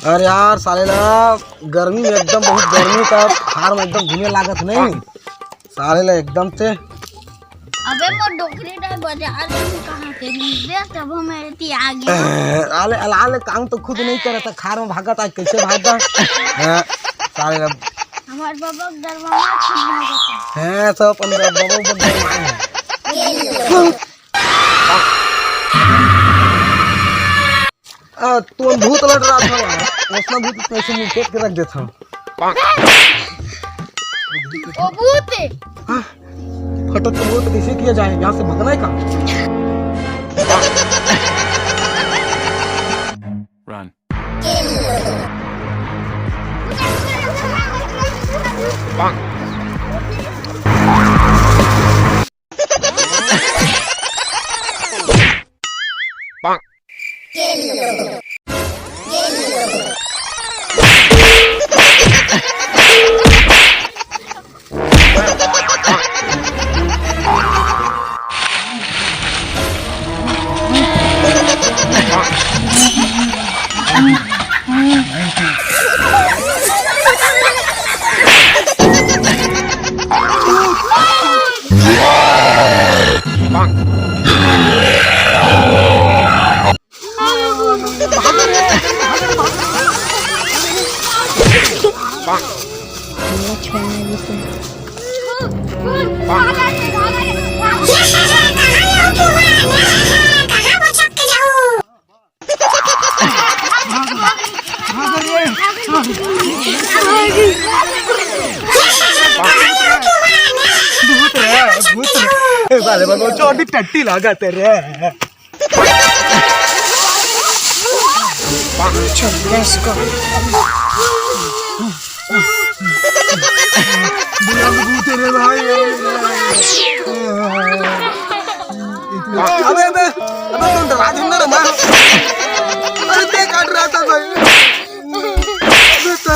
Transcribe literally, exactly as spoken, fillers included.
अरे यार, साले ला गर्मी में एकदम, बहुत गर्मी का फार्म एकदम घूमे लागत नहीं। साले ला एकदम से। अबे मोर डोकरी ला बाजार में कहाँ से मिलबे, तब हम एती आ गए। अरे अलाले काम तो खुद नहीं करता, खार में भागत आज कैसे भागता? हाँ, साले ला। हमार बाबा के दरवाजा खुद भागता। हाँ, सब अपन बाबा ऊपर दरवाजा है। आ, तुम भूत लड़ रहा था यार। वैसना भूत तो ऐसे मुंह फेंक के रख देता हूँ। ओ भूत है। हाँ, फटक तो भूत कैसे किया जाए? यहाँ से भगना है का? Run. भूत रे, भूत रे। ए, साले बगो, चोटी टट्टी लागत रे। चल, let's go। भूत रे भाई। अबे, अबे, अबे, तुम डरा दे ना रे मार। अरे, ते काट रहा था भाई। अबे, तो